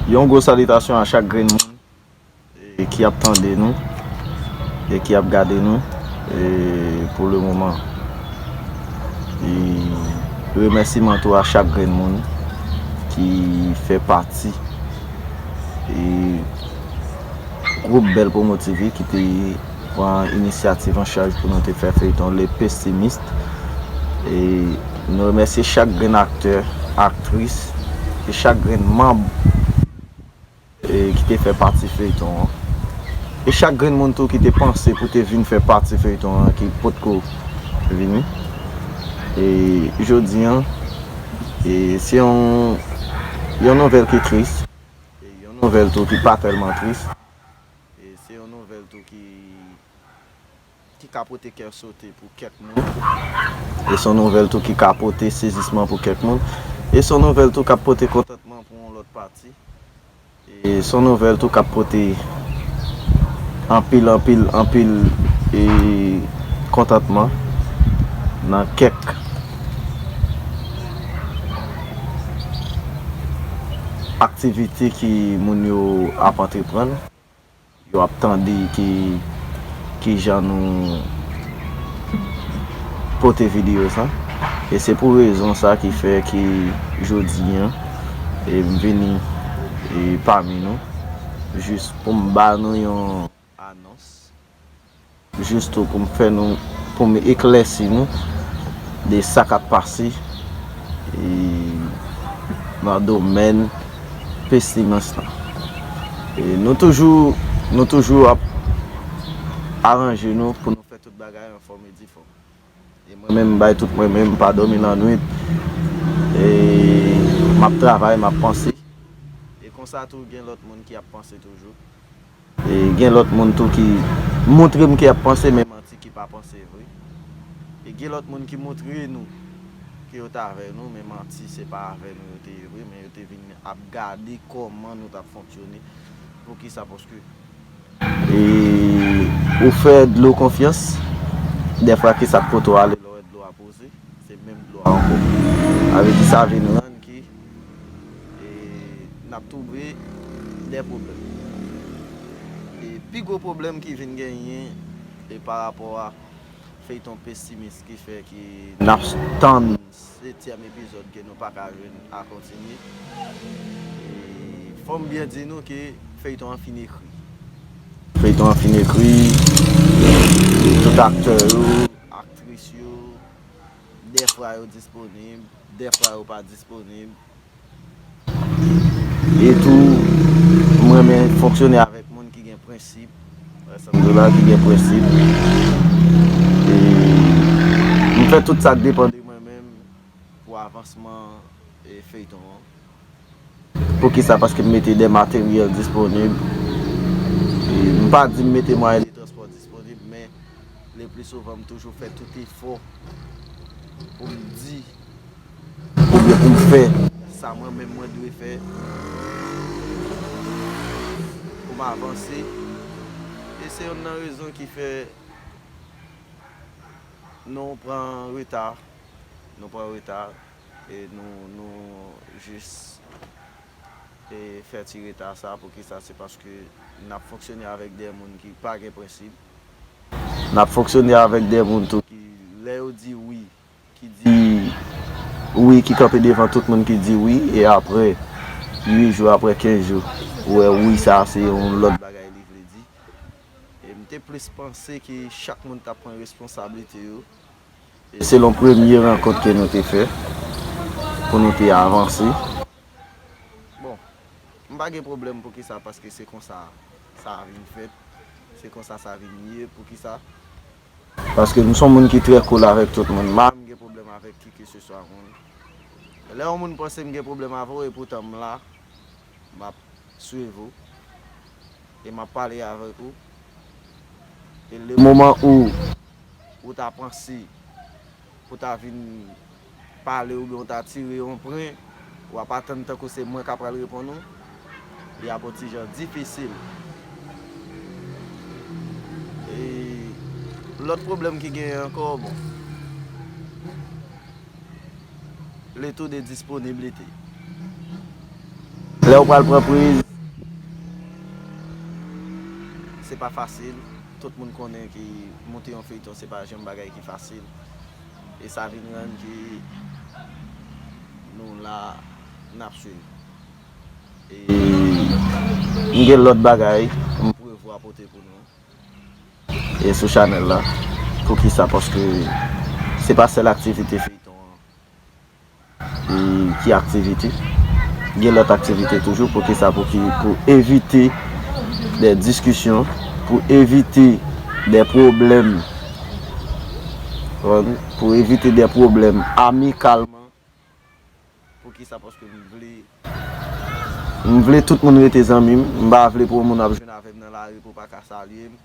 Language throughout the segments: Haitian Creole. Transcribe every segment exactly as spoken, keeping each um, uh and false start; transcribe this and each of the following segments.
Yon gwo salitasyon a chak grenn moun e, ki ap tande nou e ki ap gade nou e, pou le moman. E, remèsiman tou a chak grenn moun ki fè pati e, gwoup Bèl Promo T V ki te pran inisyativ an chaj pou nou te fè feyton Le Pessimist. E nou remèsye chak grenn aktè, aktris e chak grenn manm e, ki te fè pati feyton an. E chak grenn moun tou ki te panse pou te vin fè pati feyton an ki potko vini. E jodi an, e, se yon, yon nouvèl ki tris. E yon nouvèl tou ki pa tèlman tris. E se yon nouvèl tou ki, ki ka pote kè sote pou kèk moun. E se yon nouvèl tou ki ka pote sezisman pou kèk moun. E se yon nouvèl tou k ap pote kontantman pou yon lòt pati. E se yon nouvèl tou k ap pote anpil, anpil, anpil e, kontantman nan kèk aktivite ki moun yo ap antreprann. Yo ap tande ki, ki jan nou pote videyo sa. E se pou rezon sa ki fè ki jodi an, e m vini e pami nou, jis pou m ba nou yon anons, jis tou pou m fè nou, pou m eklèsi nou de sa k ap pase e, nan domèn pesimans lan. E nou toujou, nou toujou ap aranje nou pou nou fè tout bagay an fòm e difòm. E mwen menm, m bay tout mwen menm, m pa dòmi lannwit. E m ap travay, m ap panse. E konsa tou, gen lòt moun ki ap panse toujou. E gen lòt moun tou ki montre m ki ap panse, men manti ki pa panse vre. E gen lòt moun ki montre nou ke yo t avè nou, men manti se pa avè nou yo te ye vre, men yo te vin ap gade kòman nou t ap fonksyone. Poukisa? Paske e, ou fè dlo konfyans, dèfwa ki sa k pote w ale lè w wè dlo a poze, se menm dlo a ankò. Sa vle di sa vin rann ki e, n ap twouve de pwoblèm. E pi gwo pwoblèm ki vin genyen e pa rapò a feyton pesimis ki fè ki n ap tann setyèm epizòd ke nou pa ka jwenn a kontinye. E fò m byen di nou ke feyton an fin ekri. Feyton an fin ekri, tout aktè yo, aktris yo, dèfwa yo disponib, dèfwa yo pa disponib. E tou, m renmen fonksyone avèk moun ki gen prensip. Wè sa m di w la, ki gen prensip. E m fè tout sa k depann de mwen menm pou avansman e feyton an. Poukisa? Paske m mete de materyèl disponib. E m pa di m mete mwayen de transpò disponib, men le pli souvan m toujou fè tout efò pou m di oubyen pou m fè sa mwen menm mwen dwe fè pou m avanse. E se youn nan rezon ki fè nou pran reta, nou pran reta e nou, nou jis e fè ti reta sa. Poukisa? Se paske n ap fonksyone avèk de moun ki pa gen prensip. N ap fonksyone avèk de moun tou ki, lè yo di wi, ki di wi, ki kanpe devan tout moun ki di wi, e apre uit jou, apre kenz jou, ou wè wi sa a se yon lòt bagay li vle di. E m te plis panse ke chak moun t ap pran responsablite yo. E selon premye rankont ke nou te fè, pou nou te avanse. Bon, m pa gen pwoblèm poukisa, paske se konsa sa vin fèt, se konsa sa vin ye, poukisa? Paske m se yon moun ki trè cool avèk tout moun. M pa janm gen pwoblèm avèk kikeseswa moun. Lè yon moun panse m gen pwoblèm avè w, epoutan m la, m ap swiv ou e m ap pale avèk ou. E le moman ou, ou ta panse pou ta vin pale oubyen w ta tire yon pwen, w ap atann tankou se mwen k ap pral reponn ou, li ap yon ti jan difisil. E lòt pwoblèm ki genyen ankò, bon, le taux de disponibilité. Lè w pral pran priz, se pa fasil. Tout moun konnen ke monte yon feyton, se pa janm bagay ki fasil. E sa vin rann ke nou la, n ap swiv. E m gen lòt bagay m prevwa pote pou nou e sou chanèl la. Poukisa? Paske se pa sèl aktivite feyton an e ki aktivite. Gen lòt aktivite toujou. Poukisa? Pou ki, pou evite de diskisyon, pou evite de pwoblèm, pou evite de pwoblèm amikalman. Poukisa? Paske m vle, m vle tout moun rete zanmi m. M pa vle pou yon moun ap jwenn avè m nan lari pou pa ka salye m.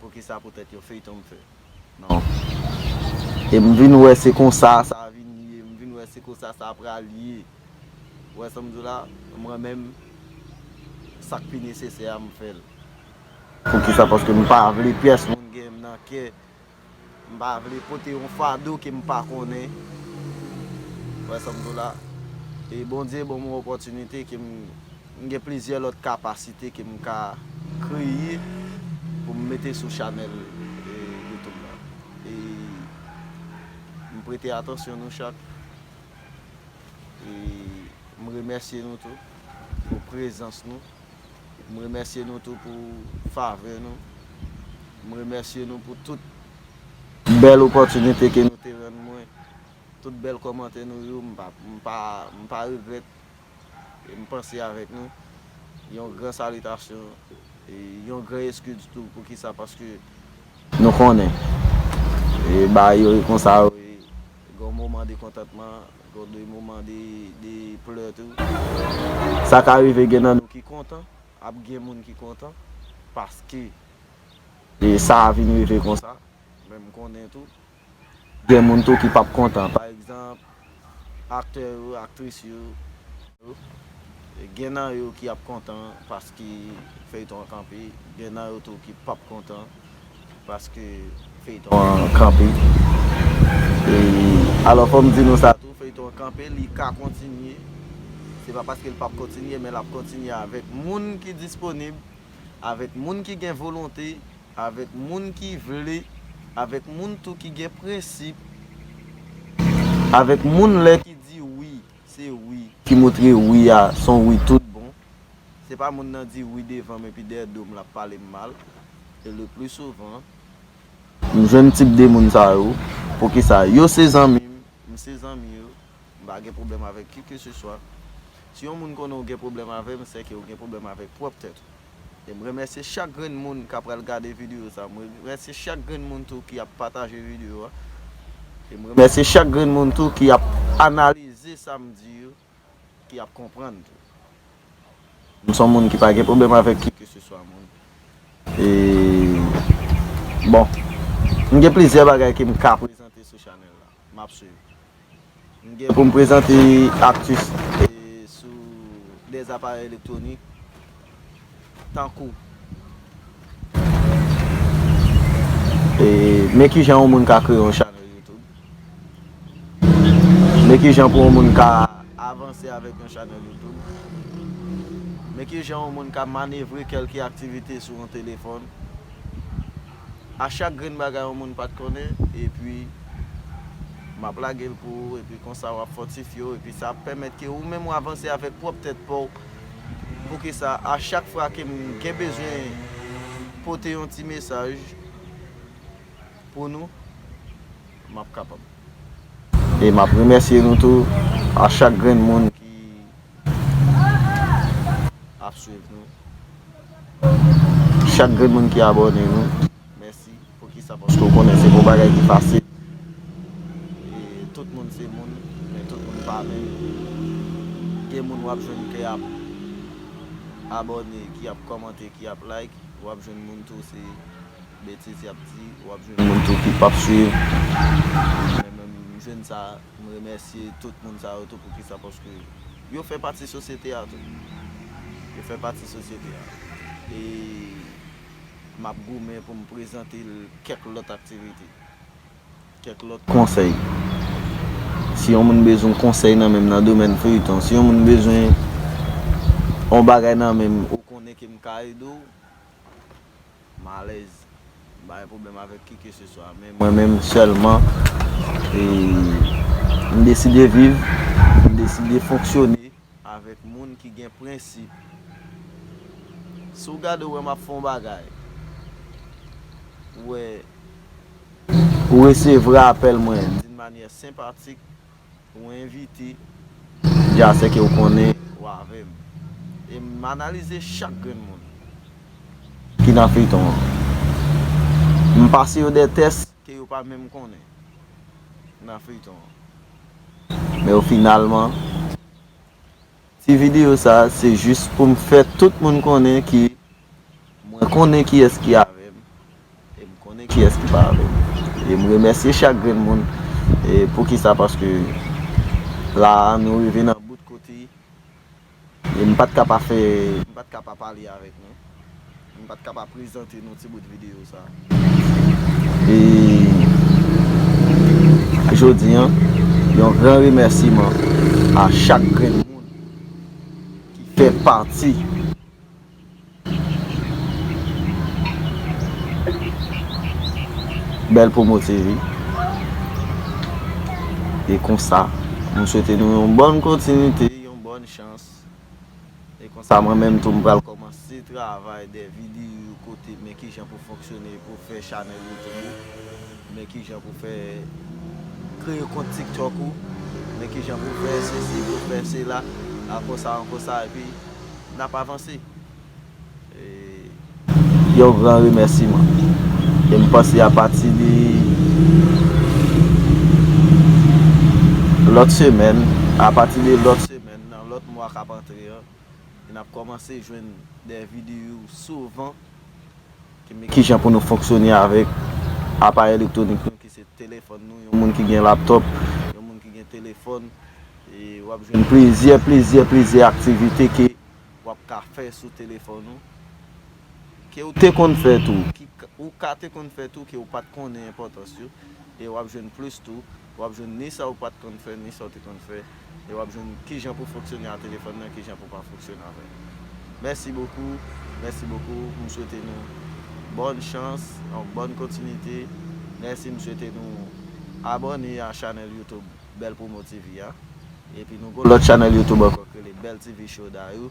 Poukisa? Poutèt yon feyton m fè. Non. E m vin wè se konsa sa vin ye. M vin wè se konsa sa pral ye. Ou wè sa m di w la? Mwen menm, sa k pi nesesè a, m fè l. Poukisa? Paske m pa vle pyès moun gen m nan kè. M pa vle pote yon fado ke m pa konnen. Ou wè sa m di w la? E Bondye ban m yon opòtinite ke m, m gen plizyè lòt kapasite ke m ka kreye pou m mete sou chanèl, e, YouTube la. E m prete atansyon nou chak. E m remèsye nou tou pou prezans nou. M remèsye nou tou pou favè nou. M remèsye nou pou tout bèl opòtinite ke nou te rann mwen. Tout bèl kòmantè nou yo, m pa, m pa, m pa regrèt. E m panse avèk nou. Yon gran salitasyon e yon gran eskiz tou. Poukisa? Paske nou konnen, e, bagay yo e konsa, e, gen yon moman de kontantman, gen de moman de, de plè tou. Sa ka rive gen nan nou ki kontan, ap gen moun ki kontan, paske, e, sa a vin rive konsa. Men m konnen tou, gen moun tou ki p ap kontan. Pa egzanp, aktè yo, aktris yo, gen nan yo ki ap kontan paske feyton an kanpe, gen nan yo tou ki p ap kontan paske feyton an kanpe. E, alò, fò m di nou sa tou, feyton an kanpe, li ka kontinye. Se pa paske l p ap kontinye, men l ap kontinye avèk moun ki disponib, avèk moun ki gen volonte, avèk moun ki vle, avèk moun tou ki gen prensip, avèk moun lè ki di wi, se wi, ki montre wi a, se yon wi tout bon. Se pa moun nan di wi devan m epi dèyè do m l ap pale m mal. E le pli souvan, m jwenn tip de moun sa yo. Poukisa? Yo se zanmi m, m se zanmi yo. M pa gen pwoblèm avèk ki ke se swa. Si yon moun konnen w gen pwoblèm avè m, sèke w gen pwoblèm avèk pwòp tèt ou. E m remèsye chak grenn moun k ap pral gade videyo sa. M remèsye chak grenn moun tou ki ap pataje videyo a. E m remèsye chak grenn moun tou ki ap analize sa m di yo, ki ap konprann tou. M se yon moun ki pa gen pwoblèm avèk ki ke se swa moun. E, bon, m gen plizyè bagay ke m ka prezante sou chanèl la. M ap swiv. M gen pou m prezante aktis, e, sou dèzaparèy elektwonik, tankou, e, men kijan yon moun ka kreye yon chanèl YouTube. Men kijan pou yon moun ka avanse avèk yon chanèl YouTube. Men kijan yon moun ka manevre kèlke aktivite sou yon telefòn. A chak grenn bagay yon moun pa t konnen, epi m ap lage l pou ou, epi konsa w ap fòtifye w, epi sa ap pèmèt ke ou menm w avanse avèk pwòp tèt pa w. Poukisa, a chak fwa ke m gen bezwen pote yon ti mesaj pou nou, m ap kapab. E m ap remèsye nou tou, a chak grenn moun ki ap swiv nou, chak grenn moun ki abòne nou, mèsi. Poukisa? Paske w konnen se pa yon bagay ki fasil. E tout moun se moun, men tout moun pa menm. Gen moun w ap jwenn ki ap abòne, ki ap kòmante, ki ap like, w ap jwenn moun tou se betiz y ap di, w ap jwenn moun tou ki p ap swiv. Men menm m jwenn sa, m remèsye tout moun sa yo tou. Poukisa? Paske yo fè pati sosyete a tou. Yo fè pati sosyete a. E m ap goumen pou m prezante l kèk lòt aktivite, kèk lòt konsèy. Si yon moun bezwen konsèy nan men m nan domèn feyton, si yon moun bezwen yon bagay nan men m, ou konnen ke m ka ede w, m alèz. M pa gen pwoblèm avèk kikeseswa, men mwen menm sèlman, e, m deside viv, m deside fonksyone avèk moun ki gen prensip. Si w gade w wè m ap fè yon bagay, ou wè, ou resevwa apèl mwen d'une manière sympathique, ou envite, dja sè ke w konnen ou avè m. E m analize chak grenn moun ki nan feyton an. M pase yo de tès ke yo pa menm konnen nan feyton an. Men o finalman, ti videyo sa, se jis pou m fè tout moun konnen ke mwen konnen kiyès ki avè m, e m konnen kiyès ki pa avè m. E m remèsye chak grenn moun. E poukisa? Paske la a, nou rive nan bout kote, e m pa t ka pa fè, m pa t ka pa pale avèk nou. M pa t ka pa prezante nou ti bout videyo sa. E jodi an, yon gran remèsiman a chak grenn moun ki fè pati Bèl Promo T V. E konsa, m swete nou yon bòn kontinite, yon bòn chans. E konsa, mwen menm tou, m pral kòmanse travay de videyo kote men kijan pou fonksyone, pou fè chanèl YouTube ou, men kijan pou fè kreye kont TikTok ou, men kijan pou fè sesi, pou fè sela, a konsa, an konsa, epi n ap avanse. E, yon gran remèsiman. E m panse apati de lòt semèn, apati de lòt semèn, nan lòt mwa k ap antre an, e n ap kòmanse jwenn de videyo souvan, ki men kijan pou nou fonksyone avèk aparèy elektwonik nou, ki se telefòn nou, yon moun ki gen laptòp, yon moun ki gen telefòn, e w ap jwenn plizyè, plizyè, plizyè aktivite ke w ap ka fè sou telefòn ou, ke w te konn fè tou, ki ka, ou ka te konn fè tou, ke w pa t konnen enpòtans yo, e w ap jwenn plis tou, w ap jwenn ni sa w pa t konn fè, ni sa w te konn fè, e w ap jwenn kijan pou fonksyone a telefòn nan, kijan pou pa fonksyone avè l. Mèsi bokou, mèsi bokou, m swete nou bòn chans, yon bòn kontinite. Mèsi, m swete nou abòne a chanèl YouTube Bèl Promo T V a. Epi nou gon lòt chanèl YouTube ankò ki rele Bèl T V Show Dayou.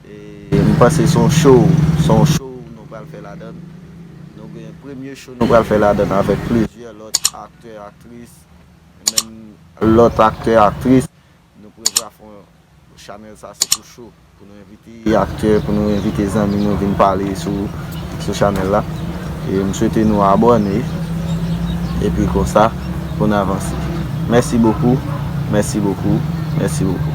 E m panse se yon show, se yon show nou pral fè ladan l. Nou gen premye show nou pral fè ladan l avèk plizyè lòt aktè, aktris, menm lòt aktè, aktris. Nou prevwa fè yon chanèl sa se pou show. Pou nou envite aktè, pou nou envite zanmi nou vin pale sou, sou chanèl la. E m swete nou abòne, epi konsa, pou n avanse. Mèsi bokou, mèsi bokou, mèsi bokou.